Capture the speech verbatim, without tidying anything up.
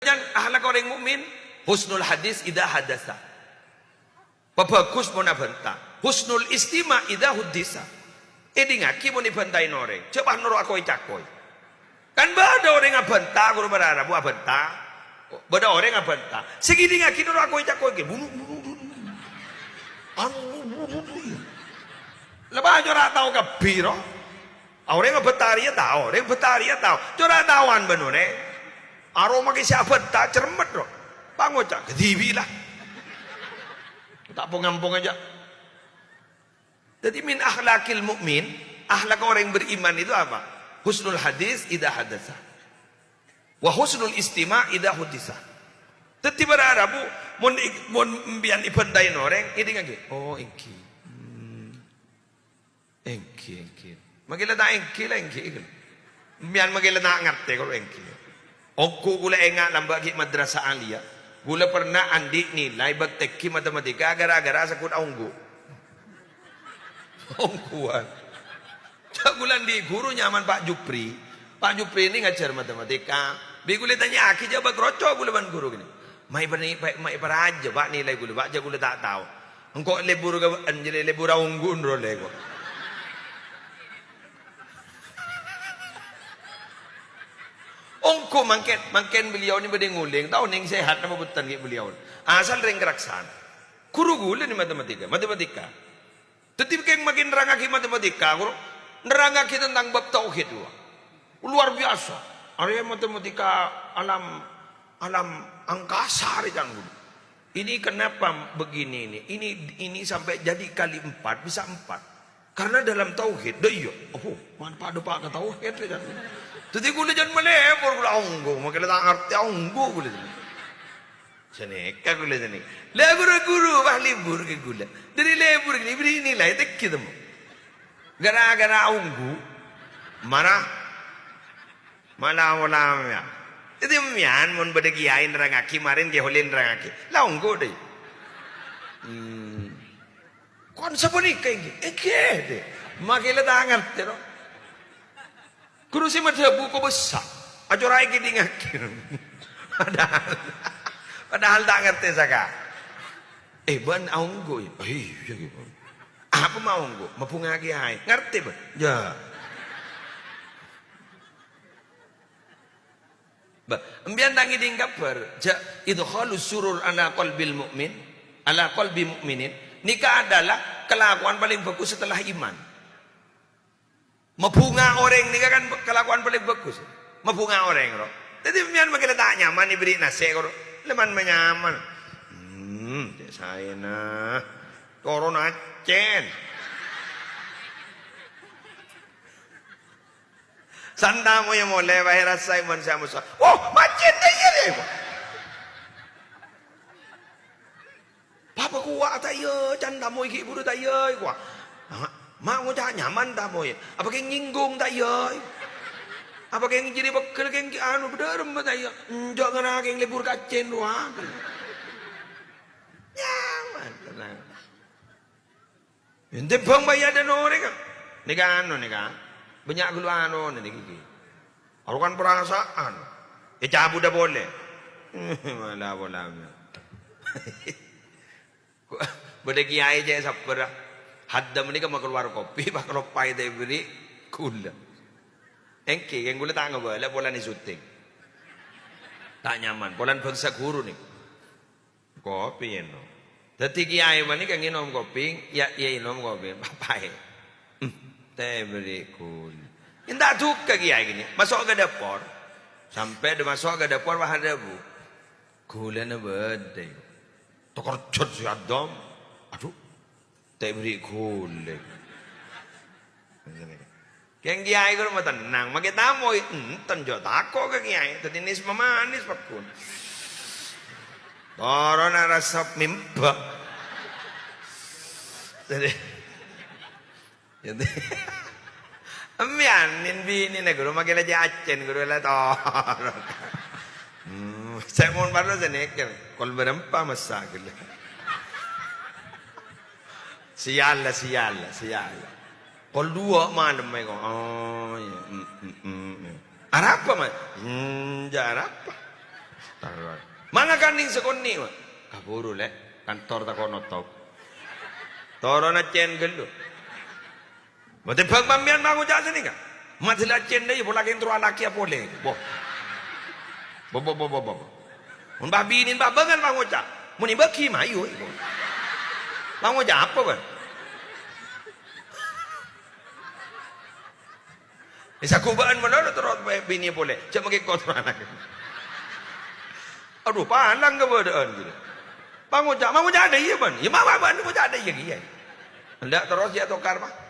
Akhlak orèng mukmin, husnul hadis idza hadatsa. Pabhâghus mon abhânta. Husnul istima' idza hudditsa. Èdingngaghi mon èbhântaè orèng, jhâ' pas noro' akoy-cakoy. Kan bâdâ orèng abhânta, ghuru bârârâ, bu, abhânta. Bâdâ orèng abhânta. Sè èdingngaghi noro' akoy-cakoy, ghi, bunu, bunu, bunu. Anu, bunu, bunu, bunu. Lè bâ' cora' tao kabbhi, ro. Orèng abhânta rèya tao, orèng abhânta rèya tao. Cora' taowan bân orèng. Aroma kè sè abhânta, cermet, ro. Pangoca', "Kadhibi', la." Ta' pong-ampong ajâ. Dhâddhi, min akhlaqil mu'min, akhlak orèng beriman itu apa? Husnul hadis idza hadatsa. Wa husnul istima' idza hudditsa. Dhâddhi, bârârâ, bu, mon, mon empèyan èbhântaè orèng, èdingngaghi, "Oh, èngghi. Hmm. Èngghi, èngghi. Mangkèn la ta' èngghi, la èngghi." Empèyan mangkèn la ta' ngartè, kok èngghi. Ongghu ghulâ enga' lambâ' ghi' madrasah aliyah. Ghulâ pernah andi' nilai bâktèghi matematika ghârâ-ghârâ sakut aongghu. Ongghuwân. Jhâ' ghulâ andi' ghuru nyamana Pa' Jupri. Pa' Jupri nè ngajhâr matematika. Bi' ghulâ ètanya'aghi jhâ' bâk roco' ghulâ bân ghuru ghânèka. "Ma' èpani-, pa-, ma' èparajâ, Pa', nilai ghulâ, Pa', jhâ' ghulâ ta' tao." "Engko' lebur ka bâ'ân, jârèya lebur aongghu ro lè, ko'." Ongghu mangkèn, mangkèn beliau nè bâdâ ngolèng, ta' onèng sehat napa bhunten ghi' beliau. Asal rèng Karaksana. Ghuru ghulâ nè matematika, matematika. Dhâddhi kèng makè nerrangngaghi matematika, ghuru, nerrangngaghi tentang bab tauhid, wah. Luar biasa. Arèya matematika alam, alam angkasa, rè, can ghulâ. Ini kenapa begini ini? Ini, ini sampai jadi kali empat, bisa empat. Karena dalam tauhid, dâ' iyâ. Apa? Manfaat dâpa' ka tauhid, ya, kan? Dhâddhi ghulâ jân malebur, ghulâ ongghu, mangkèn la ta' ngartè ongghu ghulâ. Sanèka ghulâ sanèka. La ghuru-ghuru, wah, lebur ka ghulâ. Dâri lebur ghânèka, bâri' nilai tèngghi, temmo. Ghârâ-ghârâ ongghu, mara. Mala-mala, ya. Dhâddhi, empèyan mon bâdâ kiyaè nerrangngaghi, marèn Kè Holil nerrangngaghi. La ongghu, dâi. Hmm. Kon sapanèka èngghi? Èngghi, dâi. Makè la ta' ngartè, no. Ghuru sè madhâbu kobâsa. Acora'è kèdingngaghi. Padahal, padahal ta' ngartè saka. "Eh, bâ'ân aongghu, ya?" "Ah, iyâ, ghi, bâ'ân." "Apa ma' aongghu?" "Mabhunga kiyaè." "Ngartè, bâ'ân?" "Yâ." Bâ, empèyan ta' ngèdhing kabhâr, jhâ' idkhalus surur ala qalbil mu'min, ala qalbi mu'minin, nèka adalah kelakuan paling bagus setelah iman. Mabhunga orèng nèka kan kelakuan paling bagus. Mabhunga orèng, ro. Dhâddhi, empèyan makè la ta' nyaman èbèrri' nasè', ro. Lèman manyaman. Hmm, cè' saèna. Toron accèn. San tamoyya molè, bâi rasaè mon sè amoso. "Oh, maccèn ta' iyâ, rè?" "Papa kowa ta' iyâ, can tamoy ghi' buru ta' iyâ, kowa." "Ma', ma' ngoca' nyaman tamoy. Apa kèng nyinggung ta' iyâ? Apa kèng jârèya pegghel kèng anu bâdâ remma ta' iyâ?" "Enjâ' ngara kèng lebur ka accèn rowa." Nyaman, tenang. Ènte bâng bâi adâ' orèng, nèka anu, nèka. Bânnya' ghâllu anu, nèka ghi. Arokan perasaan. Ècabudhâ polè. Mala polana. Bâdâ kiyaè cè' sabbhârâ. Haddam nèka makalowar kopi, pas kaloppaè ta' èbèrri' ghulâ. Èngghi, kèng ghulâ ta' ngabâlâ polana syuting. Ta' nyaman, polana bhângsa ghuru nèka. Kopi ènom. Dhâddhi kiyaè panèka ngènom kopi, ya, ya ènom kopi, papaè. Hmm, ta' èbèrri' ghulâ. Ènta' duka kiyaè ghânèka. Maso' ka dâpor. Sampè' dâ-, maso' ka dâpor, pas adhâbu. Ghulâna bâdâ. Takerjhât sè adâ'. Adhu. Ta' èbèrri' ghulâ. Kèng kiyaè ghuru matennang, makè tamoy, enten jhâ' tako' ka kiyaè, dhâddhi nès-manis pagghun. Toronna rassa mimba. Dhâddhi, dhâddhi, empèyan nèn binèna ghuru makè la jhâ' accèn ghuru la toron. Hmm, sè mon parlo sè nèkèr, kol bârâmpa massa ghellâ'. Sèyalla, sèyalla, sèyalla. Kol duwâ' malem, ko'. Oh, iyâ. Mm, mm, mm, iyâ. Arapa, Mas? Hmm, jhâ' arapa. Terros. Manga kanèng sakonè', Pak. Kabhuru, Lè'. Kantor tako' notop. Torona cèn ghâllu. Bâ' tèmbhâng sampèyan pangoca' sanèka. Masalah cèn dhâ' iyâ pola kèng terro alakèya polè. Bo. Bo, bo, bo, bo, bo. Mon bâ' binèn bâ' bângal pangoca'. Mon èbâghi mayu. Pangoca' apa, Bân? Èsagubâ'ân malolo terro binè polè. Jhâ' makè kontrol. Adhu, palang kabâdâ'ân, gitu. Pangoca', pangoca' dhâ' iyâ, Bân. Iyâ, ma' bâ'na pangoca' dhâ' iyâ, kèya. Endâ' terros iyâ tokar, Pak.